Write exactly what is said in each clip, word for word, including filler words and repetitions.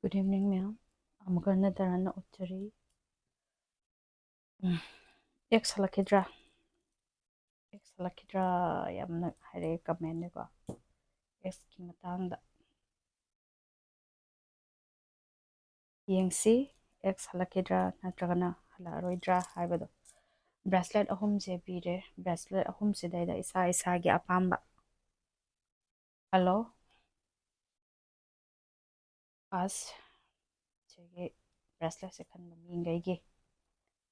Good evening, ma'am. ꯑꯃꯨꯛꯀ ꯍꯟꯅ ꯇꯔꯥꯅ ꯎꯠꯆꯔꯤ꯫ ꯎꯝ, X ꯍꯜꯂꯛꯈꯤꯗ꯭ꯔꯥ? X ꯍꯜꯂꯛꯈꯤꯗ꯭ꯔꯥ? ꯌꯥꯝꯅ ꯍꯥꯏꯔꯛꯑꯦ comment ꯀꯣ, X ꯀꯤ ꯃꯇꯥꯡꯗ꯫ ꯌꯦꯡꯁꯤ, X ꯍꯜꯂꯛꯈꯤꯗ꯭ꯔꯥ ꯅꯠꯇ꯭ꯔꯒꯅ ꯍꯜꯂꯛꯑꯔꯣꯏꯗ꯭ꯔꯥ ꯍꯥꯏꯕꯗꯣ꯫ Bracelet ꯑꯍꯨꯝꯁꯦ ꯄꯤꯔꯦ꯫ Bracelet ꯑꯍꯨꯝꯁꯤꯗꯩꯗ ꯏꯁꯥ ꯏꯁꯥꯒꯤ ꯑꯄꯥꯝꯕ ꯈꯜꯂꯣ꯫ First, ꯁꯤꯒꯤ bracelet ꯁꯦ ꯈꯟꯕ ꯃꯤꯈꯩꯒꯤ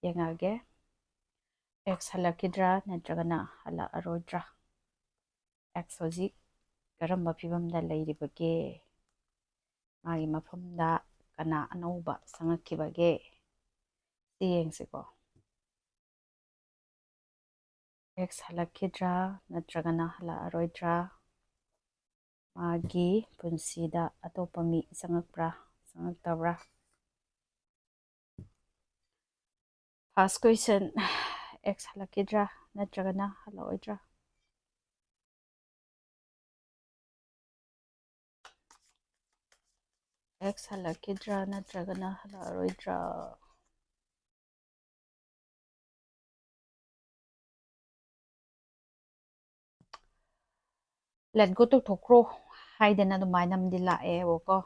ꯌꯦꯡꯉꯛꯑꯒꯦ꯫ X ꯍꯜꯂꯛꯈꯤꯗ꯭ꯔꯥ ꯅꯠꯇ꯭ꯔꯒꯅ ꯍꯜꯂꯛꯑꯔꯣꯏꯗ꯭ꯔꯥ? X ꯍꯧꯖꯤꯛ ꯀꯔꯝꯕ ꯐꯤꯕꯝꯗ ꯂꯩꯔꯤꯕꯒꯦ? ꯃꯥꯒꯤ ꯃꯐꯝꯗ ꯀꯅꯥ ꯑꯅꯧꯕ ꯆꯪꯉꯛꯈꯤꯕꯒꯦ? ꯁꯤ ꯌꯦꯡꯁꯤꯀꯣ꯫ X ꯍꯜꯂꯛꯈꯤꯗ꯭ꯔꯥ ꯅꯠꯇ꯭ꯔꯒꯅ ꯍꯜꯂꯛꯑꯔꯣꯏꯗ꯭ꯔꯥ? ꯃꯥꯒꯤ ꯄꯨꯟꯁꯤꯗ ꯑꯇꯣꯞꯄ ꯃꯤ ꯆꯪꯉꯛꯄ꯭ꯔꯥ, ꯆꯪꯉꯛꯇꯕ꯭ꯔꯥ? First question, X ꯍꯜꯂꯛꯈꯤꯗ꯭ꯔꯥ ꯅꯠꯇ꯭ꯔꯒꯅ ꯍꯜꯂꯛꯑꯣꯏꯗ꯭ꯔꯥ? X ꯍꯜꯂꯛꯈꯤꯗ꯭ꯔꯥ ꯅꯠꯇ꯭ꯔꯒꯅ ꯍꯜꯂꯛꯑꯔꯣꯏꯗ꯭ꯔꯥ? Let go ꯇꯧꯊꯣꯛꯈ꯭ꯔꯣ ꯍꯥꯏꯗꯅ ꯑꯗꯨꯃꯥꯏꯅ ꯑꯃꯗꯤ ꯂꯥꯛꯑꯦꯕꯀꯣ꯫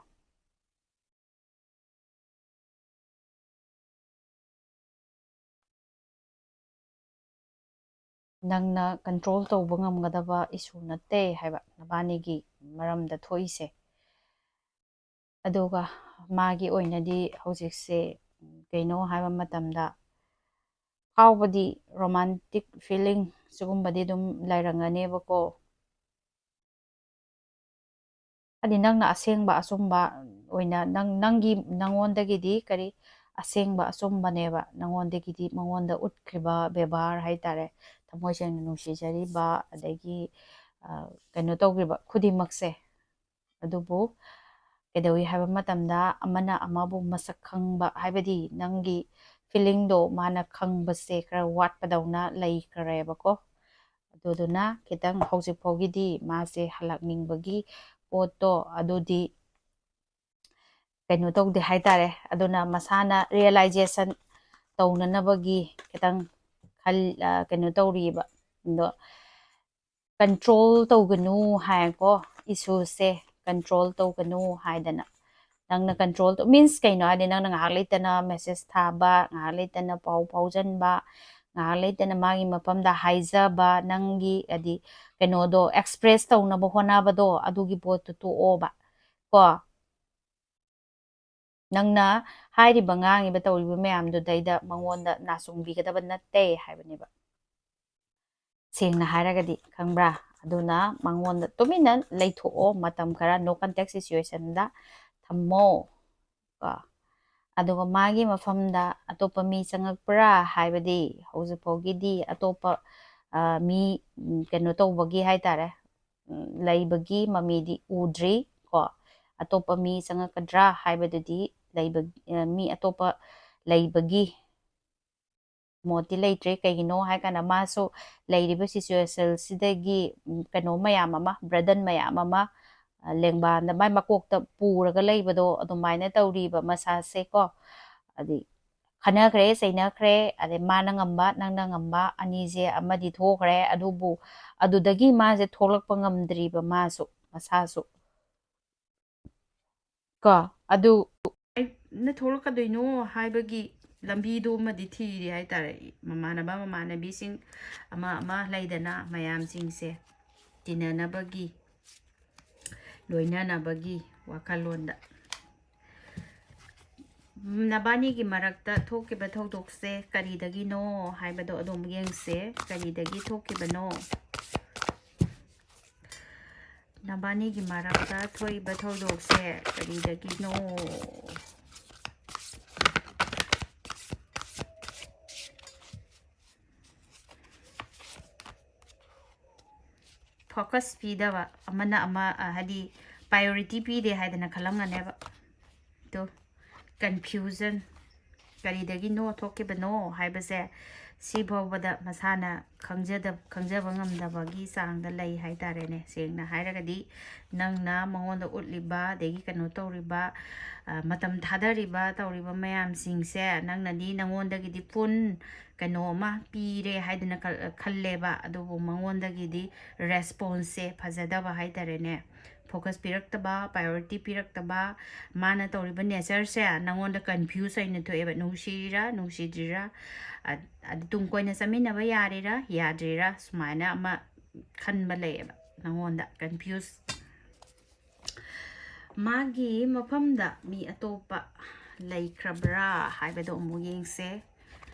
ꯅꯪꯅ control ꯇꯧꯕ ꯉꯝꯒꯗꯕ issue ꯅꯠꯇꯦ ꯍꯥꯏꯕ, ꯅꯕꯥꯅꯤꯒꯤ ꯃꯔꯝꯗ ꯊꯣꯛꯏꯁꯦ꯫ ꯑꯗꯨꯒ ꯃꯥꯒꯤ ꯑꯣꯏꯅꯗꯤ ꯍꯧꯖꯤꯛꯁꯦ ꯀꯩꯅꯣ ꯍꯥꯏꯕ ꯃꯇꯝꯗ ꯐꯥꯎꯕꯗꯤ, romantic feeling ꯁꯤꯒꯨꯝꯕꯗꯤ ꯑꯗꯨꯝ ꯂꯩꯔꯝꯒꯅꯦꯕꯀꯣ꯫ ꯍꯥꯏꯗꯤ ꯅꯪꯅ ꯑꯁꯦꯡꯕ ꯑꯆꯨꯝꯕ ꯑꯣꯏꯅ ꯅꯪ, ꯅꯪꯒꯤ, ꯅꯪꯉꯣꯟꯗꯒꯤꯗꯤ ꯀꯔꯤ ꯑꯁꯦꯡꯕ ꯑꯆꯨꯝꯕꯅꯦꯕ, ꯅꯪꯉꯣꯟꯗꯒꯤꯗꯤ ꯃꯉꯣꯟꯗ ꯎꯠꯈ꯭ꯔꯤꯕ ꯕꯦꯕꯥꯔ ꯍꯥꯏꯇꯥꯔꯦ, ꯊꯃꯣꯏ ꯁꯦꯡꯅ ꯅꯨꯡꯁꯤꯖꯔꯤꯕ, ꯑꯗꯒꯤ, ꯑ, ꯀꯩꯅꯣ ꯇꯧꯈ꯭ꯔꯤꯕ ꯈꯨꯗꯤꯡꯃꯛꯁꯦ꯫ ꯑꯗꯨꯕꯨ ꯀꯩꯗꯧꯏ ꯍꯥꯏꯕ ꯃꯇꯝꯗ ꯑꯃꯅ ꯑꯃꯕꯨ ꯃꯁꯛ ꯈꯪꯕ, ꯍꯥꯏꯕꯗꯤ ꯅꯪꯒꯤ feeling ꯗꯣ ꯃꯥꯅ ꯈꯪꯕꯁꯦ ꯈꯔ ꯋꯥꯠꯄꯗꯧꯅ ꯂꯩꯈ꯭ꯔꯦꯕꯀꯣ꯫ ꯑꯗꯨꯗꯨꯅ ꯈꯤꯇꯪ ꯍꯧꯖꯤꯛ ꯐꯥꯎꯒꯤꯗꯤ ꯃꯥꯁꯦ ꯍꯜꯂꯛꯅꯤꯡꯕꯒꯤ ꯄꯣꯠꯇꯣ ꯑꯗꯨꯗꯤ ꯀꯩꯅꯣ ꯇꯧꯗꯦ ꯍꯥꯏꯇꯥꯔꯦ꯫ ꯑꯗꯨꯅ ꯃꯁꯥꯅ realization ꯇꯧꯅꯅꯕꯒꯤ ꯈꯤꯇꯪ ꯈꯜ ꯀꯩꯅꯣ ꯇꯧꯔꯤꯕ꯫ ꯑꯗꯣ control ꯇꯧꯒꯅꯨ ꯍꯥꯏꯀꯣ, issueꯁꯦ control ꯇꯧꯒꯅꯨ ꯍꯥꯏꯗꯅ꯫ ꯅꯪꯅ control ꯇꯧ means ꯀꯩꯅꯣ ꯍꯥꯏꯗꯤ, ꯅꯪꯅ ꯉꯥꯏꯍꯥꯛ ꯂꯩꯇꯅ message ꯊꯥꯕ, ꯉꯥꯏꯍꯥꯛ ꯂꯩꯇꯅ ꯄꯥꯎ ꯐꯥꯎꯖꯟꯕ, ꯉꯥꯏꯍꯥꯛ ꯂꯩꯇꯅ ꯃꯥꯒꯤ ꯃꯐꯝꯗ ꯍꯥꯏꯖꯕ, ꯅꯪꯒꯤ ꯍꯥꯏꯗꯤ ꯀꯩꯅꯣꯗꯣ express ꯇꯧꯅꯕ ꯍꯣꯠꯅꯕꯗꯣ, ꯑꯗꯨꯒꯤ ꯄꯣꯠꯇꯨ ꯇꯣꯛꯑꯣꯕ ꯀꯣ꯫ ꯅꯪꯅ ꯍꯥꯏꯔꯤꯕ, ꯉꯥꯡꯉꯤꯕ, ꯇꯧꯔꯤꯕ ꯃꯌꯥꯝꯗꯨꯗꯩꯗ ꯃꯉꯣꯟꯗ ꯅꯥꯆꯨꯡꯕꯤꯒꯗꯕ ꯅꯠꯇꯦ ꯍꯥꯏꯕꯅꯦꯕ, ꯁꯦꯡꯅ ꯍꯥꯏꯔꯒꯗꯤ, ꯈꯪꯕ꯭ꯔꯥ? ꯑꯗꯨꯅ ꯃꯉꯣꯟꯗ ꯇꯨꯃꯤꯟꯅ ꯂꯩꯊꯣꯛꯑꯣ, ꯃꯇꯝ ꯈꯔ no contact situationꯗ ꯊꯝꯃꯣ ꯀꯣ꯫ ꯑꯗꯨꯒ ꯃꯥꯒꯤ ꯃꯐꯝꯗ ꯑꯇꯣꯞꯄ ꯃꯤ ꯆꯪꯉꯛꯄ꯭ꯔꯥ ꯍꯥꯏꯕꯗꯤ, ꯍꯧꯖꯤꯛ ꯐꯥꯎꯒꯤꯗꯤ ꯑꯇꯣꯞꯄ ꯃꯤ ꯀꯩꯅꯣ ꯇꯧꯕꯒꯤ ꯍꯥꯏꯇꯥꯔꯦ, ꯂꯩꯕꯒꯤ ꯃꯃꯤꯗꯤ ꯎꯗ꯭ꯔꯤ ꯀꯣ꯫ ꯑꯇꯣꯞꯄ ꯃꯤ ꯆꯪꯉꯛꯀꯗ꯭ꯔꯥ ꯍꯥꯏꯕꯗꯨꯗꯤ, ꯂꯩꯕ ꯃꯤ ꯑꯇꯣꯞꯄ ꯂꯩꯕꯒꯤ ꯃꯣꯠꯇꯤ ꯂꯩꯇ꯭ꯔꯦ꯫ ꯀꯩꯒꯤꯅꯣ ꯍꯥꯏ ꯀꯥꯟꯗ, ꯃꯥꯁꯨ ꯂꯩꯔꯤꯕ situationꯁꯤꯗꯒꯤ ꯀꯩꯅꯣ ꯃꯌꯥꯝ ꯑꯃ, burden ꯃꯌꯥꯝ ꯑꯃ ꯂꯦꯡꯕꯥꯟꯗ ꯃꯥꯏ ꯃꯀꯣꯛꯇ ꯄꯨꯔꯒ ꯂꯩꯕꯗꯣ ꯑꯗꯨꯃꯥꯏꯅ ꯇꯧꯔꯤꯕ ꯃꯁꯥꯁꯦ ꯀꯣ꯫ ꯑꯗꯩ ꯈꯟꯅꯈ꯭ꯔꯦ, ꯆꯩꯅꯈ꯭ꯔꯦ, ꯑꯗꯩ ꯃꯥꯅ ꯉꯝꯕ, ꯅꯪꯅ ꯉꯝꯕ, ꯑꯅꯤꯁꯦ ꯑꯃꯗꯤ ꯊꯣꯛꯈ꯭ꯔꯦ꯫ ꯑꯗꯨꯕꯨ ꯑꯗꯨꯗꯒꯤ ꯃꯥꯁꯦ ꯊꯣꯛꯂꯛꯄ ꯉꯝꯗ꯭ꯔꯤꯕ ꯃꯥꯁꯨ, ꯃꯁꯥꯁꯨ ꯀꯣ꯫ ꯑꯗꯨ ꯀꯃꯥꯏꯅ ꯊꯣꯛꯂꯛꯀꯗꯣꯏꯅꯣ ꯍꯥꯏꯕꯒꯤ ꯂꯝꯕꯤꯗꯣ ꯑꯃꯗꯤ ꯊꯤꯔꯤ ꯍꯥꯏꯇꯥꯔꯦ꯫ ꯃꯃꯥꯟꯅꯕ ꯃꯃꯥꯟꯅꯕꯤꯁꯤꯡ ꯑꯃ ꯑꯃ ꯂꯩꯗꯅ, ꯃꯌꯥꯝꯁꯤꯡꯁꯦ ꯇꯤꯟꯅꯅꯕꯒꯤ, ꯂꯣꯏꯅꯅꯕꯒꯤ ꯋꯥꯈꯜꯂꯣꯟꯗ꯫ ꯅꯕꯥꯅꯤꯒꯤ ꯃꯔꯛꯇ ꯊꯣꯛꯈꯤꯕ ꯊꯧꯗꯣꯛꯁꯦ ꯀꯔꯤꯗꯒꯤꯅꯣ ꯍꯥꯏꯕꯗꯣ ꯑꯗꯨꯝ ꯌꯦꯡꯁꯦ꯫ ꯀꯔꯤꯗꯒꯤ ꯊꯣꯛꯈꯤꯕꯅꯣ? ꯅꯕꯥꯅꯤꯒꯤ ꯃꯔꯛꯇ ꯊꯣꯛꯏꯕ ꯊꯧꯗꯣꯛꯁꯦ ꯀꯔꯤꯗꯒꯤꯅꯣ? Focus ꯄꯤꯗꯕ, ꯑꯃꯅ ꯑꯃ, ꯑ, ꯍꯥꯏꯗꯤ priority ꯄꯤꯗꯦ ꯍꯥꯏꯗꯅ ꯈꯜꯂꯝꯒꯅꯦꯕ꯫ ꯑꯗꯣ confusion, ꯀꯔꯤꯗꯒꯤꯅꯣ ꯊꯣꯛꯈꯤꯕꯅꯣ ꯍꯥꯏꯕꯁꯦ ꯁꯤ ꯐꯥꯎꯕꯗ ꯃꯁꯥꯅ ꯈꯪꯖꯗ-, ꯈꯪꯖꯕ ꯉꯝꯗꯕꯒꯤ ꯆꯥꯡꯗ ꯂꯩ ꯍꯥꯏ ꯇꯥꯔꯦꯅꯦ꯫ ꯁꯦꯡꯅ ꯍꯥꯏꯔꯒꯗꯤ ꯅꯪꯅ ꯃꯉꯣꯟꯗ ꯎꯠꯂꯤꯕ, ꯑꯗꯒꯤ ꯀꯩꯅꯣ ꯇꯧꯔꯤꯕ, ꯑ, ꯃꯇꯝ ꯊꯥꯗꯔꯤꯕ, ꯇꯧꯔꯤꯕ ꯃꯌꯥꯝꯁꯤꯡꯁꯦ ꯅꯪꯅꯗꯤ ꯅꯉꯣꯟꯗꯒꯤꯗꯤ ꯄꯨꯟ ꯀꯩꯅꯣ ꯑꯃ ꯄꯤꯔꯦ ꯍꯥꯏꯗꯅ ꯈꯜ-, ꯈꯜꯂꯦꯕ꯫ ꯑꯗꯨꯕꯨ ꯃꯉꯣꯟꯗꯒꯤꯗꯤ ꯔꯦꯁꯄꯣꯟꯁꯁꯦ ꯐꯖꯗꯕ ꯍꯥꯏ ꯇꯥꯔꯦꯅꯦ꯫ ꯐꯣꯀꯁ ꯄꯤꯔꯛꯇꯕ, ꯄ꯭ꯔꯥꯏꯌꯣꯔꯤꯇꯤ ꯄꯤꯔꯛꯇꯕ, ꯃꯥꯅ ꯇꯧꯔꯤꯕ ꯅꯦꯆꯔꯁꯦ ꯅꯉꯣꯟꯗ ꯀꯟꯐ꯭ꯌꯨꯁ ꯑꯣꯏꯅ ꯊꯣꯛꯑꯦꯕ꯫ ꯅꯨꯡꯁꯤꯔꯤꯔꯥ, ꯅꯨꯡꯁꯤꯗ꯭ꯔꯤꯔꯥ, ꯑ-, ꯑꯗ ꯇꯨꯡ ꯀꯣꯏꯅ ꯆꯠꯃꯤꯟꯅꯕ ꯌꯥꯔꯤꯔꯥ, ꯌꯥꯗ꯭ꯔꯤꯔꯥ, ꯁꯨꯃꯥꯏꯅ ꯑꯃ ꯈꯟꯕ ꯂꯩꯌꯦꯕ ꯅꯉꯣꯟꯗ ꯀꯟꯐ꯭ꯌꯨꯁ꯫ ꯃꯥꯒꯤ ꯃꯐꯝꯗ ꯃꯤ ꯑꯇꯣꯞꯄ ꯂꯩꯈ꯭ꯔꯕ꯭ꯔꯥ ꯍꯥꯏꯕꯗꯣ ꯑꯃꯨꯛ ꯌꯦꯡꯁꯦ꯫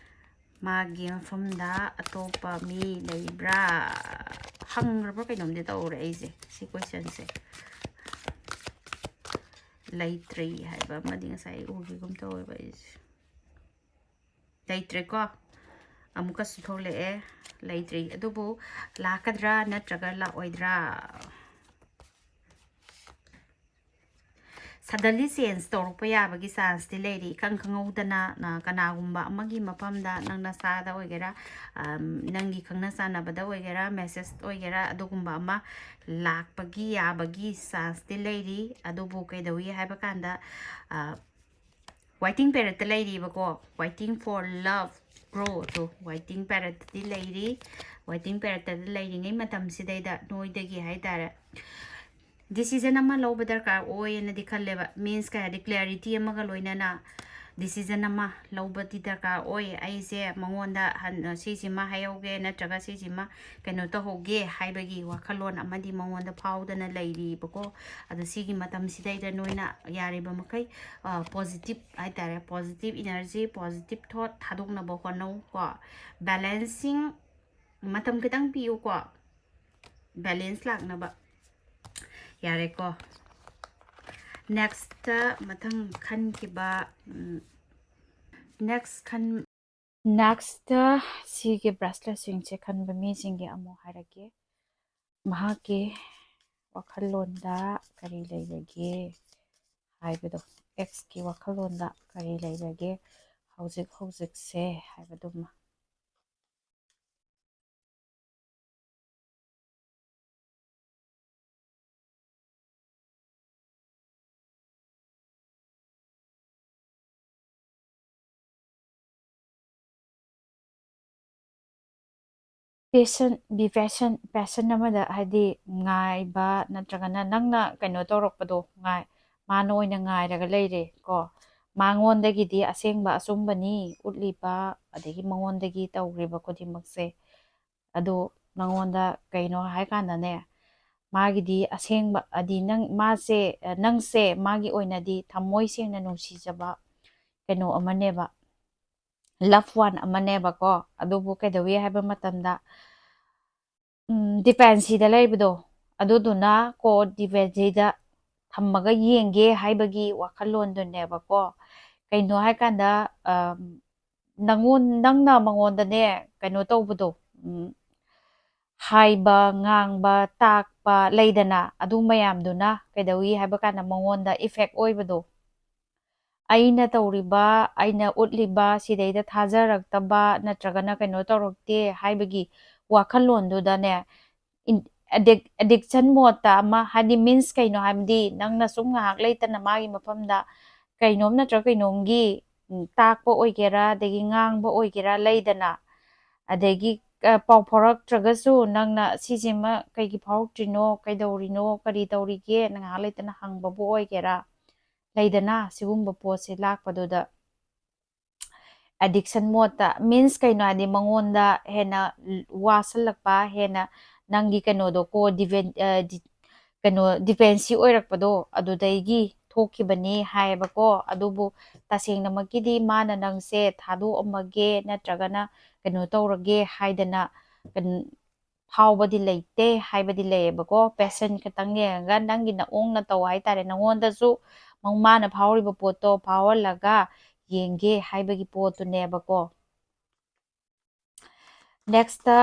ꯃꯥꯒꯤ ꯃꯐꯝꯗ ꯑꯇꯣꯞꯄ ꯃꯤ ꯂꯩꯕ꯭ꯔꯥ? ꯍꯪꯈ꯭ꯔꯕ꯭ꯔꯥ ꯀꯩꯅꯣꯝꯗꯤ ꯇꯧꯔꯦ ꯑꯩꯁꯦ, ꯁꯤ ꯀꯣꯏꯁꯟꯁꯦ꯫ ꯂꯩꯇ꯭ꯔꯤ ꯍꯥꯏꯕ ꯑꯃꯗꯤ ꯉꯁꯥꯏ ꯑꯩ ꯎꯈꯤꯒꯨꯝ ꯇꯧꯋꯦꯕ ꯑꯩꯁꯦ꯫ ꯂꯩꯇ꯭ꯔꯦꯀꯣ꯫ ꯑꯃꯨꯛꯀꯁꯨ ꯊꯣꯛꯂꯛꯑꯦ, ꯂꯩꯇ꯭ꯔꯤ꯫ ꯑꯗꯨꯕꯨ ꯂꯥꯛꯀꯗ꯭ꯔꯥ ꯅꯠꯇ꯭ꯔꯒ ꯂꯥꯛꯑꯣꯏꯗ꯭ꯔꯥ? ꯁꯗꯟꯂꯤ ꯆꯦꯟꯖ ꯇꯧꯔꯛꯄ ꯌꯥꯕꯒꯤ ꯆꯥꯟꯁꯇꯤ ꯂꯩꯔꯤ꯫ ꯏꯈꯪ ꯈꯪꯍꯧꯗꯅ, ꯑ, ꯀꯅꯥꯒꯨꯝꯕ ꯑꯃꯒꯤ ꯃꯐꯝꯗ, ꯅꯪ ꯅꯁꯥꯗ ꯑꯣꯏꯒꯦꯔꯥ, ꯑꯝ, ꯅꯪꯒꯤ ꯈꯪꯅ ꯆꯥꯟꯅꯕꯗ ꯑꯣꯏꯒꯦꯔꯥ, ꯃꯦꯁꯦꯖ ꯑꯣꯏꯒꯦꯔꯥ, ꯑꯗꯨꯒꯨꯝꯕ ꯑꯃ ꯂꯥꯛꯄꯒꯤ ꯌꯥꯕꯒꯤ ꯆꯥꯟꯁꯇꯤ ꯂꯩꯔꯤ꯫ ꯑꯗꯨꯕꯨ ꯀꯩꯗꯧꯏ ꯍꯥꯏꯕ ꯀꯥꯟꯗ, ꯑ, ꯋꯥꯏꯇꯤꯡ ꯄꯦꯔꯠꯇ ꯂꯩꯔꯤꯕꯀꯣ, waiting for love, bro, ꯇꯣ, ꯋꯥꯏꯇꯤꯡ ꯄꯦꯔꯠꯇꯗꯤ ꯂꯩꯔꯤ꯫ ꯋꯥꯏꯇꯤꯡ ꯄꯦꯔꯠꯇꯗ ꯂꯩꯔꯤꯉꯩ ꯃꯇꯝꯁꯤꯗꯩꯗ ꯅꯣꯏꯗꯒꯤ ꯍꯥꯏ ꯇꯥꯔꯦ, ꯗꯤꯁꯤꯖꯟ ꯑꯃ ꯂꯧꯕ ꯗꯔꯀꯥꯔ ꯑꯣꯏꯌꯦꯅꯗꯤ ꯈꯜꯂꯦꯕ꯫ ꯃꯤꯟꯁ ꯀꯩ ꯍꯥꯏꯗꯤ, ꯀ꯭ꯂꯦꯔꯤꯇꯤ ꯑꯃꯒ ꯂꯣꯏꯅꯅ ꯗꯤꯁꯤꯖꯟ ꯑꯃ ꯂꯧꯕꯗꯤ ꯗꯔꯀꯥꯔ ꯑꯣꯏ꯫ ꯑꯩꯁꯦ ꯃꯉꯣꯟꯗ ꯍꯟ-, ꯁꯤꯁꯤꯃ ꯍꯥꯏꯍꯧꯒꯦ ꯅꯠꯇ꯭ꯔꯒ ꯁꯤꯁꯤꯃ ꯀꯩꯅꯣ ꯇꯧꯍꯧꯒꯦ ꯍꯥꯏꯕꯒꯤ ꯋꯥꯈꯜꯂꯣꯟ ꯑꯃꯗꯤ ꯃꯉꯣꯟꯗ ꯐꯥꯎꯗꯅ ꯂꯩꯔꯤꯕꯀꯣ꯫ ꯑꯗꯣ ꯁꯤꯒꯤ ꯃꯇꯝꯁꯤꯗꯩꯗ ꯅꯣꯏꯅ ꯌꯥꯔꯤꯕ ꯃꯈꯩ, ꯑ, ꯄꯣꯖꯤꯇꯤꯞ ꯍꯥꯏ ꯇꯥꯔꯦ, ꯄꯣꯖꯤꯇꯤꯞ ꯏꯅꯔꯖꯤ, ꯄꯣꯖꯤꯇꯤꯞ ꯊꯣꯠ ꯊꯥꯗꯣꯛꯅꯕ ꯍꯣꯠꯅꯧ ꯀꯣ꯫ ꯕꯦꯂꯦꯟꯁꯤꯡ ꯃꯇꯝ ꯈꯤꯇꯪ ꯄꯤꯌꯨꯀꯣ, ꯕꯦꯂꯦꯟꯁ ꯂꯥꯛꯅꯕ꯫ ꯌꯥꯔꯦꯀꯣ꯫ ꯅꯦꯛꯁꯇ ꯃꯊꯪ ꯈꯟꯈꯤꯕ, ꯎꯝ, ꯅꯦꯛꯁ ꯈꯟ-, ꯅꯦꯛꯁꯇ ꯁꯤꯒꯤ ꯕ꯭ꯔꯦꯁꯂꯦꯠꯁꯤꯡꯁꯦ ꯈꯟꯕ ꯃꯤꯁꯤꯡꯒꯤ ꯑꯃꯨꯛ ꯍꯥꯏꯔꯛꯀꯦ꯫ ꯃꯍꯥꯛꯀꯤ ꯋꯥꯈꯜꯂꯣꯟꯗ ꯀꯔꯤ ꯂꯩꯕꯒꯦ ꯍꯥꯏꯕꯗꯣ, ꯑꯦꯛꯁꯀꯤ ꯋꯥꯈꯜꯂꯣꯟꯗ ꯀꯔꯤ ꯂꯩꯕꯒꯦ? ꯍꯧꯖꯤꯛ ꯍꯧꯖꯤꯛꯁꯦ ꯍꯥꯏꯕꯗꯨꯃ꯫ Patient, be patient, patient ꯑꯃꯗ ꯍꯥꯏꯗꯤ ꯉꯥꯏꯕ ꯅꯠꯇ꯭ꯔꯒꯅ ꯅꯪꯅ ꯀꯩꯅꯣ ꯇꯧꯔꯛꯄꯗꯣ ꯉꯥꯏ, ꯃꯥꯅ ꯑꯣꯏꯅ ꯉꯥꯏꯔꯒ ꯂꯩꯔꯦ ꯀꯣ꯫ ꯃꯉꯣꯟꯗꯒꯤꯗꯤ ꯑꯁꯦꯡꯕ ꯑꯆꯨꯝꯕꯅꯤ ꯎꯠꯂꯤꯕ, ꯑꯗꯒꯤ ꯃꯉꯣꯟꯗꯒꯤ ꯇꯧꯈ꯭ꯔꯤꯕ ꯈꯨꯗꯤꯡꯃꯛꯁꯦ꯫ ꯑꯗꯣ ꯅꯉꯣꯟꯗ ꯀꯩꯅꯣ ꯍꯥꯏꯀꯥꯟꯗꯅꯦ, ꯃꯥꯒꯤꯗꯤ ꯑꯁꯦꯡꯕ, ꯍꯥꯏꯗꯤ ꯅꯪ, ꯃꯥꯁꯦ, ꯅꯪꯁꯦ ꯃꯥꯒꯤ ꯑꯣꯏꯅꯗꯤ ꯊꯃꯣꯏ ꯁꯦꯡꯅ ꯅꯨꯡꯁꯤꯖꯕ ꯀꯩꯅꯣ ꯑꯃꯅꯦꯕ, loved one ꯑꯃꯅꯦꯕꯀꯣ꯫ ꯑꯗꯨꯕꯨ ꯀꯩꯗꯧꯏ ꯍꯥꯏꯕ ꯃꯇꯝꯗ, ꯎꯝ, dependencyꯗ ꯂꯩꯕꯗꯣ, ꯑꯗꯨꯗꯨꯅ ꯀꯣ dependencyꯗ ꯊꯝꯃꯒ ꯌꯦꯡꯒꯦ ꯍꯥꯏꯕꯒꯤ ꯋꯥꯈꯜꯂꯣꯟꯗꯨꯅꯦꯕꯀꯣ꯫ ꯀꯩꯅꯣ ꯍꯥꯏꯀꯥꯟꯗ, ꯑ, ꯅꯪꯉꯣꯟ-, ꯅꯪꯅ ꯃꯉꯣꯟꯗꯅꯦ ꯀꯩꯅꯣ ꯇꯧꯕꯗꯣ, ꯎꯝ, ꯍꯥꯏꯕ, ꯉꯥꯡꯕ, ꯇꯥꯛꯄ ꯂꯩꯗꯅ, ꯑꯗꯨ ꯃꯌꯥꯝꯗꯨꯅ ꯀꯩꯗꯧꯏ ꯍꯥꯏꯕ ꯀꯥꯟꯗ ꯃꯉꯣꯟꯗ effect ꯑꯣꯏꯕꯗꯣ꯫ ꯑꯩꯅ ꯇꯧꯔꯤꯕ, ꯑꯩꯅ ꯎꯠꯂꯤꯕ ꯁꯤꯗꯩꯗ ꯊꯥꯖꯔꯛꯇꯕ ꯅꯠꯇ꯭ꯔꯒꯅ ꯀꯩꯅꯣ ꯇꯧꯔꯛꯇꯦ ꯍꯥꯏꯕꯒꯤ ꯋꯥꯈꯜꯂꯣꯟꯗꯨꯗꯅꯦ, in-, addic-, addiction modeꯇ ꯑꯃ, ꯍꯥꯏꯗꯤ means ꯀꯩꯅꯣ ꯍꯥꯏꯕꯗꯤ ꯅꯪꯅ ꯁꯨꯝ ꯉꯥꯏꯍꯥꯛ ꯂꯩꯇꯅ ꯃꯥꯒꯤ ꯃꯐꯝꯗ ꯀꯩꯅꯣꯝ ꯅꯠꯇ꯭ꯔꯒ ꯀꯩꯅꯣꯝꯒꯤ, ꯎꯝ, ꯇꯥꯛꯄ ꯑꯣꯏꯒꯦꯔꯥ, ꯑꯗꯒꯤ ꯉꯥꯡꯕ ꯑꯣꯏꯒꯦꯔꯥ ꯂꯩꯗꯅ, ꯑꯗꯒꯤ, ꯑ, ꯄꯥꯎ ꯐꯥꯎꯔꯛꯇ꯭ꯔꯒꯁꯨ ꯅꯪꯅ ꯁꯤꯁꯤꯃ ꯀꯩꯒꯤ ꯐꯥꯎꯔꯛꯇ꯭ꯔꯤꯅꯣ, ꯀꯩꯗꯧꯔꯤꯅꯣ, ꯀꯔꯤ ꯇꯧꯔꯤꯒꯦ, ꯉꯥꯏꯍꯥꯛ ꯂꯩꯇꯅ ꯍꯪꯕꯕꯨ ꯑꯣꯏꯒꯦꯔꯥ, ꯂꯩꯗꯅ, ꯁꯤꯒꯨꯝꯕ ꯄꯣꯠꯁꯦ ꯂꯥꯛꯄꯗꯨꯗ addiction modeꯇ, means ꯀꯩꯅꯣ ꯍꯥꯏꯗꯤ ꯃꯉꯣꯟꯗ ꯍꯦꯟꯅ ꯋꯥꯁꯜꯂꯛꯄ, ꯍꯦꯟꯅ ꯅꯪꯒꯤ ꯀꯩꯅꯣꯗꯣ ꯀꯣ depen-, ꯑ, ꯗꯤ-, ꯀꯩꯅꯣ dependency ꯑꯣꯏꯔꯛꯄꯗꯣ ꯑꯗꯨꯗꯒꯤ ꯊꯣꯛꯈꯤꯕꯅꯤ ꯍꯥꯏꯌꯦꯕꯀꯣ꯫ ꯑꯗꯨꯕꯨ ꯇꯁꯦꯡꯅꯃꯛꯀꯤꯗꯤ ꯃꯥꯅ ꯅꯪꯁꯦ ꯊꯥꯗꯣꯛꯑꯝꯃꯒꯦ ꯅꯠꯇ꯭ꯔꯒꯅ ꯀꯩꯅꯣ ꯇꯧꯔꯒꯦ ꯍꯥꯏꯗꯅ ꯀꯩꯅꯣ ꯐꯥꯎꯕꯗꯤ ꯂꯩꯇꯦ ꯍꯥꯏꯕꯗꯤ ꯂꯩꯌꯦꯕꯀꯣ꯫ Patient ꯈꯛꯇꯪ ꯌꯦꯡꯉꯒ ꯅꯪꯒꯤ ꯅꯑꯣꯡ ꯅꯇꯧ ꯍꯥꯏꯇꯥꯔꯦ, ꯅꯉꯣꯟꯗꯁꯨ ꯃꯥꯅ ꯐꯥꯎꯔꯤꯕ ꯄꯣꯠꯇꯣ ꯐꯥꯎꯍꯜꯂꯒ ꯌꯦꯡꯒꯦ ꯍꯥꯏꯕꯒꯤ ꯄꯣꯠꯇꯨꯅꯦꯕꯀꯣ꯫ Nextꯇ